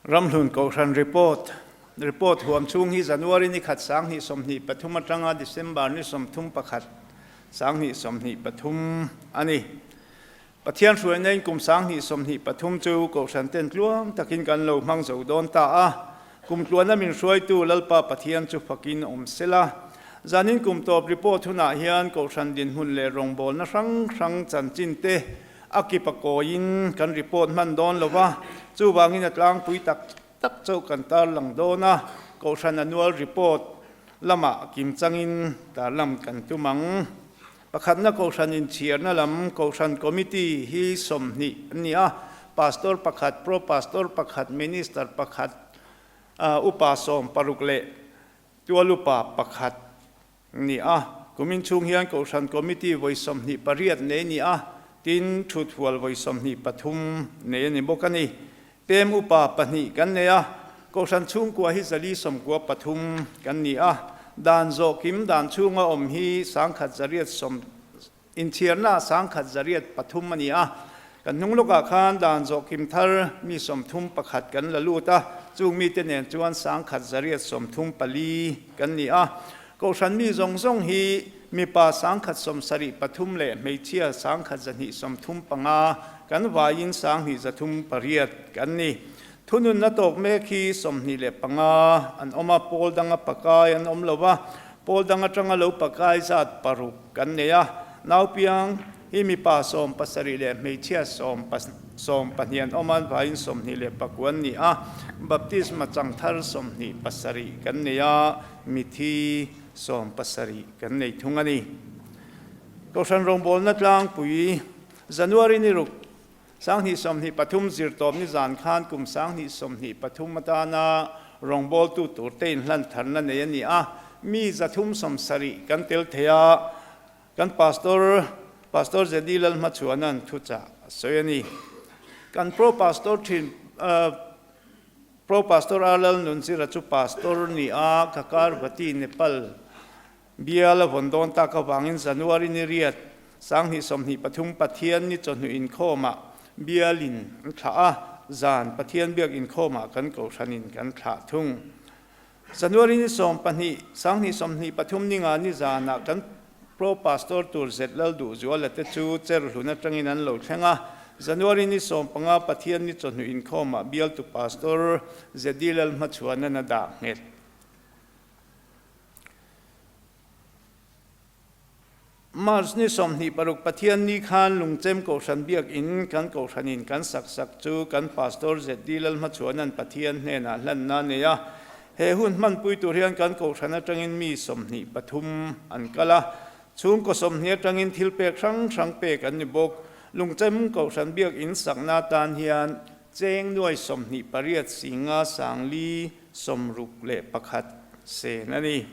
Ramhlun Kohhran Report Report huam chhung hi January ni khat 2023 atanga December ni 31 2023 a ni. Pathian hruaina in kum 2023 chu Kohhran ten tluang takin kan lo hmang zo dawn ta a. Kum tluana min hruaitu Lalpa Pathian chu fakin awm sela. Zanin kum tawp report hunah hian Kohhran dinhmun leh rawngbawlna hrang hrang chanchin te A kip a kawiin kan report hman dawn lo va, chuvangin a tlangpui tak tak chauh kan tarlang dawn a, Kohhran annual report lamah kimchangin tarlam kan tum ang. Pakhatna Kohhran inchhiarna lam Kohhran Committee hi 20 an ni a, Pastor pakhat, Pro Pastor pakhat, Minister pakhat, Upa 16 leh Tual Upa pakhat Ni a, kumin chhung hian Kohhran Committee vawi 28 nei ni a, tin thuthual vawi 23 nei a ni bawk a ni. Pem upa pahnih kan nei a, Kohhran chhungkua hi 493 kan ni a, dan zawh kim dan chhunga awm hi 1800 Inchhiarna 1103 a ni a, kan hnung lawkah khan dan zawh kim thar mi 31 kan la lut a, chung mite nen chuan 1134 kan ni a. Kohhran mi zawng zawng hi mipa 173 leh hmeichhia 1235 kan vaiin 2308 kan ni. Thununna tawk mek hi 25 an awm a, pawl danga pakai an awm lo va, pawl dang atanga lo pakai zat paruk kan nei a. Naupiang hi mipa 17 leh hmeichhia 12 an awm a, an vaiin 29 an ni a. Baptisma changthar 27 kan nei a, mithi 17 kan nei thung a ni. Kohhran rawngbawlna tlangpui January ni ruk 2023 zirtawp ni zan khan kum 2023 atana rawngbawltu turte inhlan tharna nei a ni a, mi 370 kan tel thei a, kan Pastor Pastor Zedi Lalhmachhuana'n thuchah a sawi a ni. Kan Pro Pastor thin Pro Pastor R Lalnunzira chu Pastor ni a, Kakarvati Nepal Bial a vawn dawn tak avangin January ni riat 2023 Pathian ni chawhnu inkhawmah bialin an thlah a, zan Pathian biak inkhawmah kan kohhranin kan thlah thung. January ni 12 2023 ni nga ni zanah kan Pro Pastor tur Zet Lalduhzuala te chu Cherhlun atangin an lo thleng a, January ni 15 Pathian ni chawhnu inkhawmah bialtu Pastor Zedi Lalhmachhuanan a dah nghet. March ni 26 Pathian ni khan Lungchem Kohhran Biakinn kan Kohhranin kan sak sak chu kan Pastor ZD Lalhmachhuana'n Pathian hnenah hlanna a nei a. He hun hmanpui tur hian kan Kohhran atangin mi 23 an kal a. Chhungkaw 20 atangin thil pek hrang hrang pek an ni bawk. Lungchem Kohhran Biakinn sakna atan hian cheng nuai 28 singa sangli 61 sen a ni.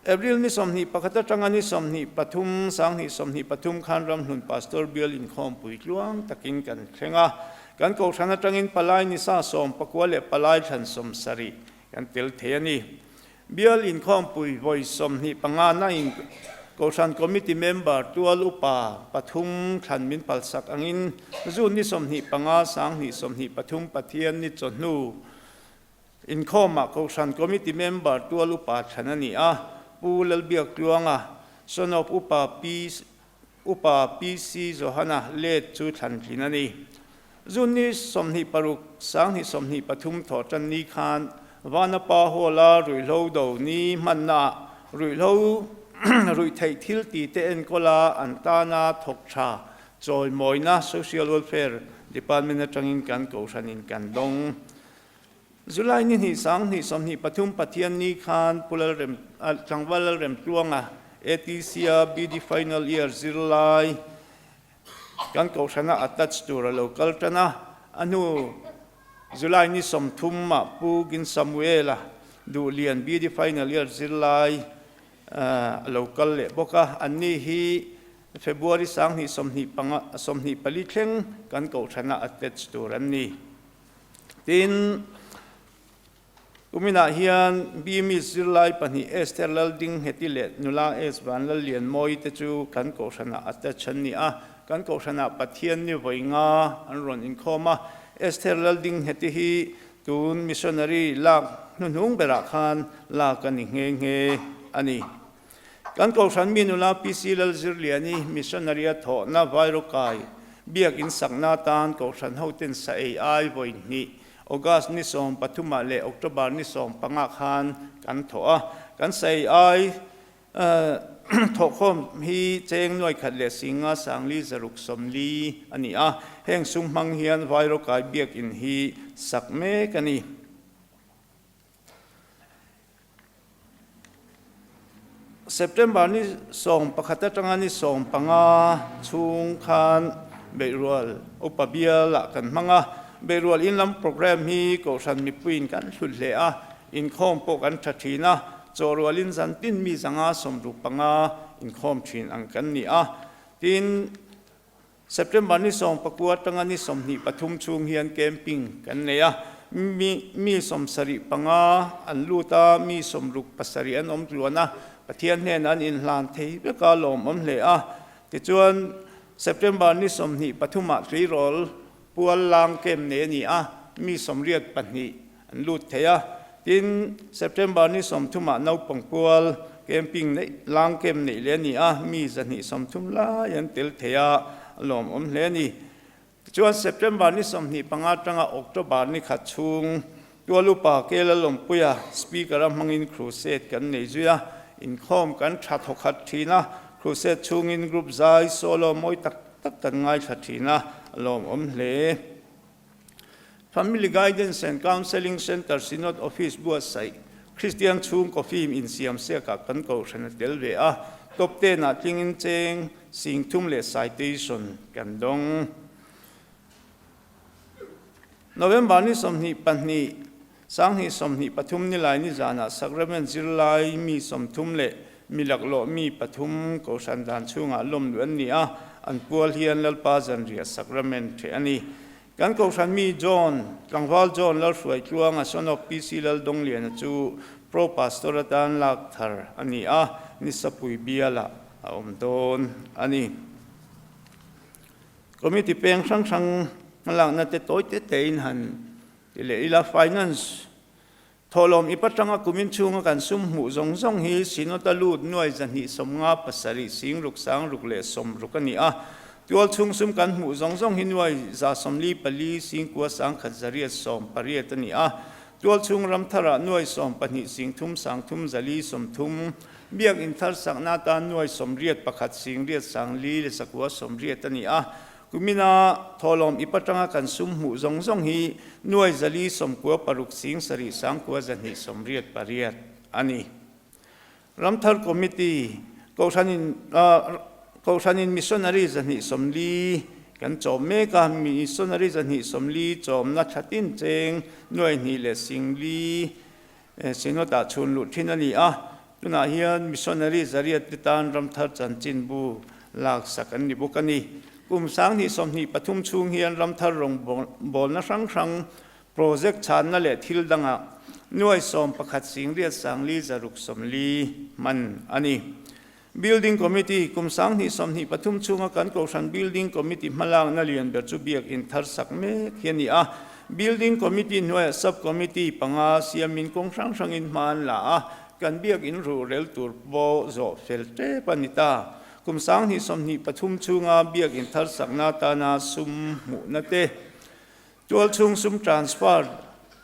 April ni 21 atanga ni 23, 2023 khan Ramhlun Pastor Bial inkhawmpui tluang takin kan thleng a. Kan Kohhran atangin palai ni sa 19 leh palai thlan 70 kan tel thei a ni. Bial inkhawmpui vawi 25 na in Kohhran Committee member tual upa pathum thlan min palsak angin June ni 25, 2023 Pathian ni chawhnu Inkhawmah Kohhran Committee member tual upa thlan a ni a, Pu Lalbiak Tluanga, son of Upa Pi Upa PC Johana let chu thlan tlin a ni. June ni 26, 2023 thawh tan ni khan Vanapa Hall-a ruihhlo do ni hmannaah ruihhlo ruihtheih thil ti te enkawla an tana thawk tha chawimawina Social Welfare Department atangin kan Kohhranin kan dawng. July ni hnih 2023 Pathian ni khan Pu Lalrem Tlangval Lalrem Tluanga ATC-a BD Final Year zirlai kan Kohhrana attach tur a lo kal tan a, a hnu July ni 30 ah Pu Gin Samuel-a Duhlian BD Final Year zirlai a lo kal leh bawk a, anni hi February 2024 thleng kan Kohhrana attach tur an ni. Tin, kuminah hian BMIS zirlai pahnih Esther Laldingheti leh nula S Vanlallian Mawi te chu kan Kohhranah attach an ni a. Kan Kohhranah Pathian ni vawi nga an rawn inkhawm a. Esther Laldingheti hi tun missionary lak hnuhnung berah khan lak a ni nghe nghe a ni. Kan Kohhran mi nula PC Lalzirliani missionary a thawhna Vairokai biak in sakna atan Kohhran hoten sa ei ai vawi hnih August ni 13 ah leh October ni 15 khan kan thawh a. Kan sa ei ai thawhkhawm hi cheng nuai khat leh singa sangli zaruk 40 a ni a. Heng sum hmang hian Vairokai biak in hi sak mek a ni. September ni 11 atanga ni 15 chhung khan Beihrual Upa Bial ah kan hmang a. Beihrual in lam programme hi Kohhran mipuiin kan hlut hle a, inkhawm pawh kan tha thin a, chawhrualin zan tin mi zanga 65 inkhawm thin ang kan ni a. Tin, September ni 19 atanga ni 23 chhung hian camping kan nei a, mi mi 75 an lut a, mi 67 an awm tluan a, Pathian hnenah an inhlan thei vek a, lawmawm hle a. Tichuan, September ni 23 ah tleirawl pual lang camp nei a ni a, mi 82 an lut thei a. Tin, September ni 30 ah naupang pual camping neih lang camp neih leh a ni a, mi 130 lai an tel thei a, a lawmawm hle a ni. Tichuan, September ni 25 atanga October ni khat chhung Tualupa Kela Lawmpuia Speaker a hmangin Crusade kan nei zui a, inkhawm kan tha thawkhat thin a, Crusade chhungin group zai solo mawi tak tak kan ngaithla thin a, a lawmawm hle. Family Guidance and Counselling Centre Synod Office buatsaih Kristian chhungkaw film insiam siakah kan kohhran a tel ve a, top ten ah tlingin cheng sing thum leh citation kan dawng. November ni 22, 2023 nilai nizanah Sacrament zirlai mi 30 leh mi laklawh mi pathum kohhran dan chhungah lawm luh an ni a, an pual hian Lalpa zanriah Sacrament ṭheh a ni. Kan kohhran mi John, tlangval John Lalhruai Tluanga son of PC Laldongliana chu Pro Pastor atan lak thar a ni a, Nisapui bialah a awm dawn a ni. Committee peng hrang hrang hmalakna te tawi te tein han ti leh ila. Finance Thawhlawm ip atanga kumin chhunga kan sum hmuh zawng zawng hi Synod-a lut nuai 257 sing ruk sang ruk leh 60 a ni a. Tual chhung sum kan hmuh zawng zawng hi nuai 144 sing kua sang khat 818 a ni a. Tual chhung ram tharah nuai 12 sing thum sang thum 430 biak inthar sakna atan nuai 81 sing riat sang li leh zakua 80 a ni a. Kumina thawhlawm ip atanga kan sum hmuh zawng zawng hi nuai 496 sing sarih sangkua 288 a ni. Ramthar Committee Kohhranin Kohhranin Missionary 240 kan chawm mek a, Missionary 240 chawmna thla tin cheng nuai hnih leh sing li Synod-ah chhun luh thin a ni a. Tunah hian Missionary 800 te tan Ramthar chanchinbu laksak an ni bawk a ni. Kum 2023 chhung hian Ramthar rawngbawlna hrang hrang, project chhanna leh thil dangah nuai 11 sing riat sang li zaruk 40 hman a ni. Building Committee, Kum 2023 chhunga kan Kohhran Building Committee hmalakna lian ber chu biakinn thar sak mek hi a ni a. Building Committee hnuaiah Sub Committee panga siamin kawng hrang hrangin hma an la a, kan biakinn ruhrel tur pawh zawh fel tep a ni ta. Kum 2023 chhunga biakinn thar sakna atana sum hmuhna te, Tual chhung sum transfer,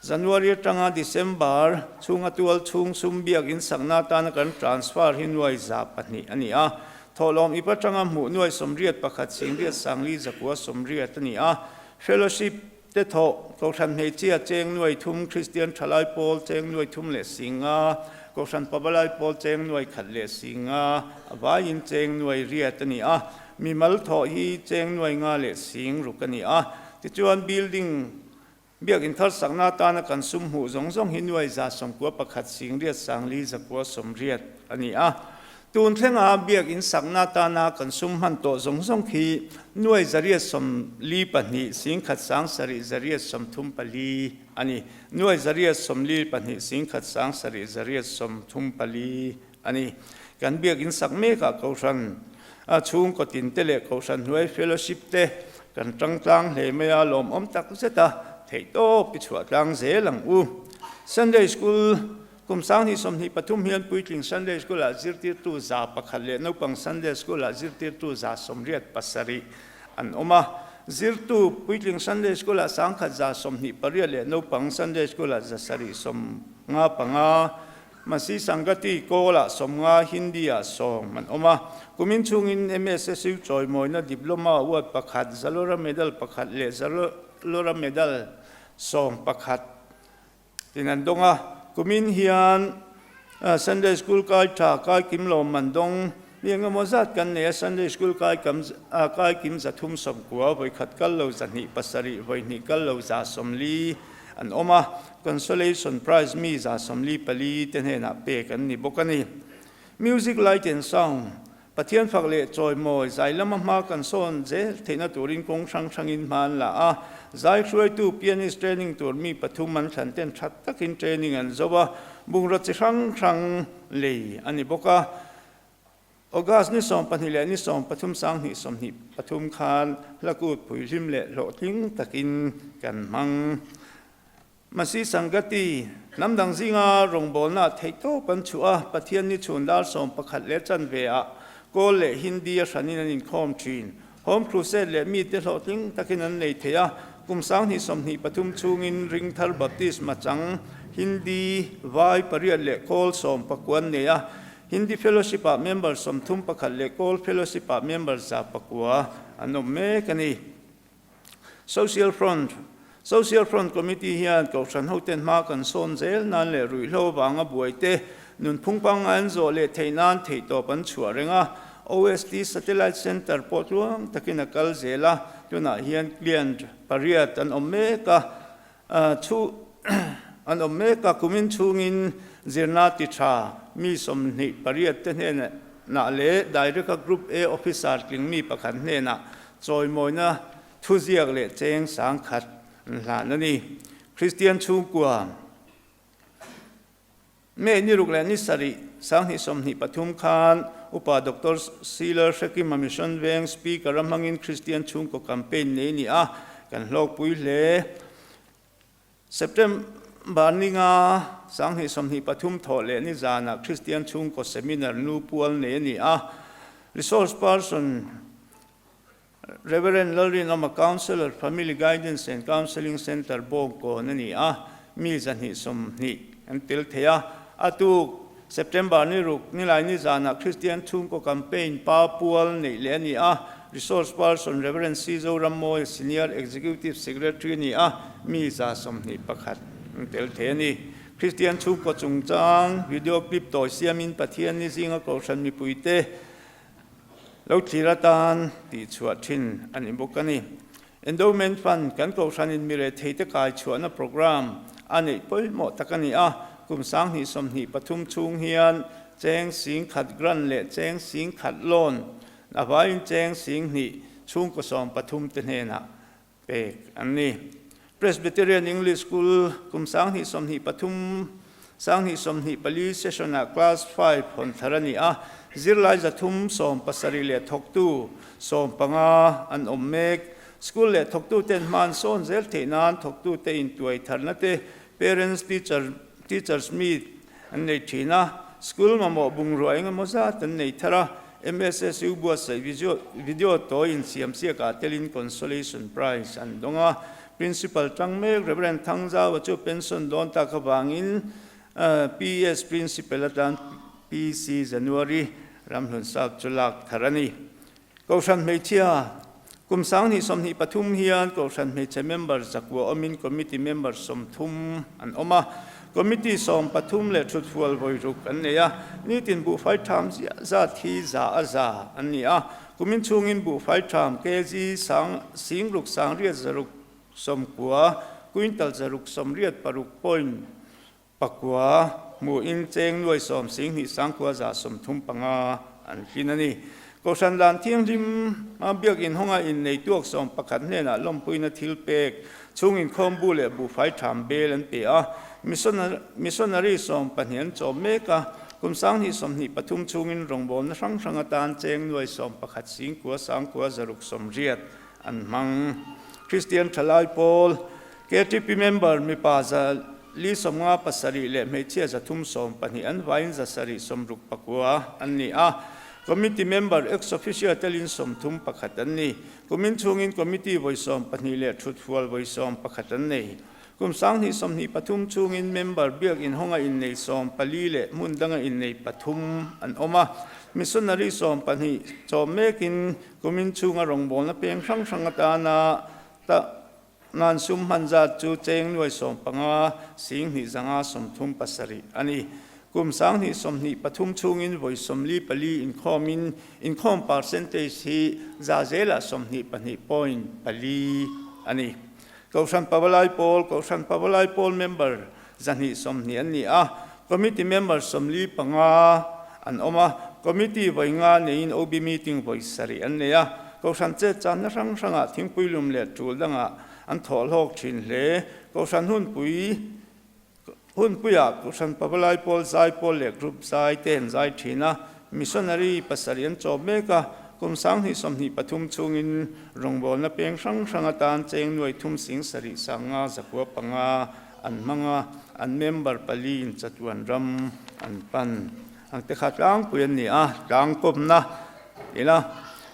January atanga December chhunga tual chhung sum biakinn sakna atana kan transfer hi nuai 200 a ni a. Thawhlawm ip atanga hmuh nuai 81 sing riat sang li zakua 80 a ni a. Fellowship te thawh, Kohhran hmeichhia cheng nuai thum, Kristian thalai pawl cheng nuai thum leh singa, Kohhran pavalai pawl cheng nuai khat leh singa, a vaiin cheng nuai riat a ni a. Mimal thawh hi cheng nuai nga leh sing ruk a ni a. Tichuan building biakinn thar sakna atana kan sum hmuh zawng zawng hi nuai 191 sing riat sang li zakua 80 a ni a. Tun thlenga biakinn sakna atana kan sum hman tawh zawng zawng khi nuai 842 sing khat sang sarih 834 a ni. Nuai 842 sing khat sang sarih 834 a ni. Kan biakinn sak mekah Kohhran a chhungkaw tin te leh Kohhran hnuai fellowship te. Kan tang tlang hle mai a, lawmawm tak zet a, theihtawp i chhuah tlang zel ang u. Sunday School Kum 2023 hian puitling Sunday School ah zirtirtu 101 leh naupang Sunday School ah zirtirtu 87 an awm a. Zirtu puitling Sunday School ah 1128 leh naupang Sunday School ah 795. Masi Sangati Kawl ah 90, Hindi ah 10 an awm a. Kumin chhungin MSSU chawimawina Diploma Award pakhat, Zalora Medal pakhat leh Zalora Medal 11 Tin an dawng a, kumin hian Sunday School kai tha kai kim lawm an dawng. Mi engemaw zat kan nei a, Sunday School kai kam kai kim 390, vawikhat kal lo 207, vawihnih kal lo 140 an awm a. Consolation Prize mi 144 te hnenah pek an ni bawk a ni. Music Light and Sound Pathian fak leh chawimawi zai lama hma kan sawn zel theihna turin kawng hrang hrangin hma an la a. Zai hruaitu pianist training tur mi pathum an thlan ten tha takin training an zo a, bungraw chi hrang hrang lei a ni bawk a. August ni 12 leh ni 13 2023 khan hlakut phuihlim leh hlawhtling takin kan hmang. Masi Sangati, hnam dang zinga rawngbawlna theihtawp an chhuah a, Pathian ni chhun dar 11 leh chanve ah Kawl leh Hindi a hranin an inkhawm thin. Home Crusade leh mite hlawhtling takin an nei thei a, kum 2023 chhungin Ringthar Baptist machang Hindi vai pariat leh Kawl 19 an nei a, Hindi Fellowship ah member 31 leh Kawl Fellowship ah member 900 an awm mek a ni. Social Front, Social Front Committee hian Kohhran hoten hma kan sawn zel nan leh ruihhlo vanga buai te nunphung pangngai an zawh leh theih nan theihtawp an chhuah reng a. OST Satellite Centre pawh tluang takin a kal zel a, tunah hian client pariat an awm mek a, chu an awm mek a, kumin chhungin zirna ti tha mi 28 te hnenah leh Direct-a Group A Officer tling mi pakhat hnenah Chawimawina thuziak leh cheng 10,000 an hlan a ni. Kristian chhungkua May ni ruk leh ni sarih 2023 khan Upa Doctor Sealer Hrekima Mission Veng Speaker a hmangin Kristian chhungkaw campaign nei ni a, kan hlawkpui hle. September ni nga 2023 thawh leh ni zanah Kristian chhungkaw seminar nu pual nei a ni a, Resource person Rev. Lalrinawma Counsellor, Family Guidance and Counselling Centre Bawngkawn a ni a, mi 220 an tel thei a. A tuk September ni ruk nilai ni zanah Kristian chhungkaw campaign pa pual neih leh a ni a, Resource person Rev. C. Zorammawi Senior Executive Secretary a ni a, mi 121 an tel thei a ni. Kristian chhungkaw chungchang video clip tawi siamin Pathian ni zinga kohhran mipuite Lo thlir atan tih chhuah thin a ni bawk a ni. Endowment Fund kan kohhranin mi retheite kai chhuahna programme a neih pawimawh tak a ni a, kum 2023 chhung hian cheng 10,000 grant leh cheng 10,000 loan a vaiin cheng 2,000 chhungkaw 13 te hnenah pek an ni. Presbyterian English School kum 2023, 2024 session-ah Class 5 hawn thar a ni a, zirlai 370 leh thawktu 15 an awm mek. School leh thawktuten hma an sawn zel theih nan thawktute intuai tharna te, Parents Teacher Teachers Meet an nei thin a, school mamawh bungrua engemaw zat an nei thar a, MSSU buatsaih video tawi insiamsiakah telin consolation prize an dawng a. Principal tang mek Rev. Thangzaua chu pension dawn tak avangin PS Principal atan PC January Ramhlun South chu lak thar a ni. Kohhran hmeichhia, Kum 2023 hian Kohhran hmeichhe member 900 awmin Committee member 30 an awm a. Committee 13 leh thutfual vawi ruk an nei a. Nitin buhfai tham ziah zat hi za a za an ni a. Kumin chhungin buhfai tham kg sang sing ruk sang riat zaruk 90, quintal zaruk 86 point pakua hmuhin cheng nuai sawm 20 sangkua 135 an hlin a ni. Kohhran dan thianghlim a biakin hawnga innei tuak 11 hnenah lawmpuina thil pek chhungin khawmbu leh buhfai tham bel an pe a, missionary 12 an chawm mek a, kum 2023 chhungin rawngbawlna hrang hrang atan cheng nuai 11 singkua sangkua zaruk 80 an. an hmang. Kristian Thalai Pawl, KTP member mipa 457 leh hmeichhia 312 an vaiin 769 an ni a. Committee member ex officio telin 31 an ni. Kumin chhungin committee vawi 12 leh thutfual vawi 11 an nei. Kum 2023 chhungin member biak inhawnga innei 14 leh hmun danga innei pathum an awm a. Missionary 12 chawm mekin kumin chhunga rawngbawlna peng hrang hrang atana ta nan sum hman zat chu cheng nuai 15 2 537 a ni. Kum 2023 chhungin vawi 44 inkhawmin inkhawm percentage hi za zelah 22.4 a ni. Kohhran Pavalai Pawl, Kohhran Pavalai Pawl member 220 an ni a, Committee member 45 an awm a, Committee vawi nga neiin OB meeting vawi sarih an nei a, Kohhran chet channa hrang hrangah thingpui lum leh tul dangah an thawh hlawk thin hle. Kohhran hunpui Hunpuiah Kohhran Pavalai Pawl zai pawl leh group zai te an zai thin a, missionary pasarih an chawp mek a, kum 2023 chhungin rawngbawlna peng hrang hrang atan cheng nuai thum sing sarih sanga zakua panga an hmang a, an member pali in chatuan ram an pan ang te kha tlangpui an ni a, tlangkawmna ila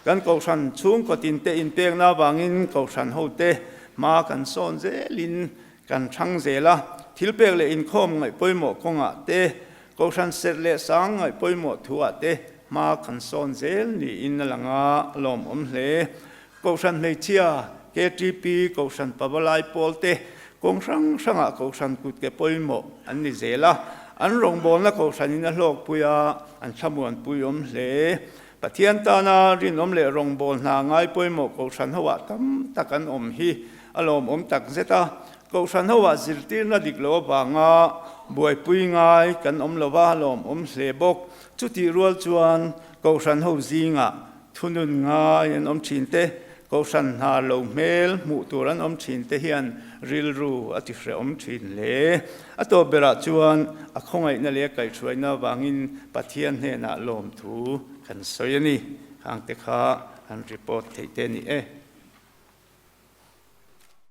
kan Kohhran chhungkaw tinte inpekna avangin Kohhran hote hma kan sawn zelin Kan thang zel a, thil pek leh inkhawm ngaih pawimawh kawngah te, Kohhran serh leh sang ngaih pawimawh thuah te hma kan sawn zel niin a lang a, a lawmawm hle. Kohhran hmeichhia, KTP, Kohhran Pavalai pawl te kawng hrang hrangah Kohhran kutke pawimawh an ni zel a, an rawngbawlna Kohhranin a hlawkpui a, an thlamuanpui awm hle. Pathian tana rinawm leh rawngbâwl hna ngai pawimawh Kohhran hoah tam tak an awm hi a lawmawm tak zet a. Kohhran hoah zirtirna dik lo avanga buaipui ngai kan awm lo va, a lawmawm hle bawk. Chutih rual chuan Kohhran ho zingah thunun ngai an awm thin te, Kohhran hna lo hmel hmuh tur an awm thin te hian rilru a ti hrehawm thin hle. A tawp berah chuan a khawngaihna leh a kaihhruaina avangin Pathian hnenah lawmthu kan sawi a ni. Khangte kha an report theih te a ni e.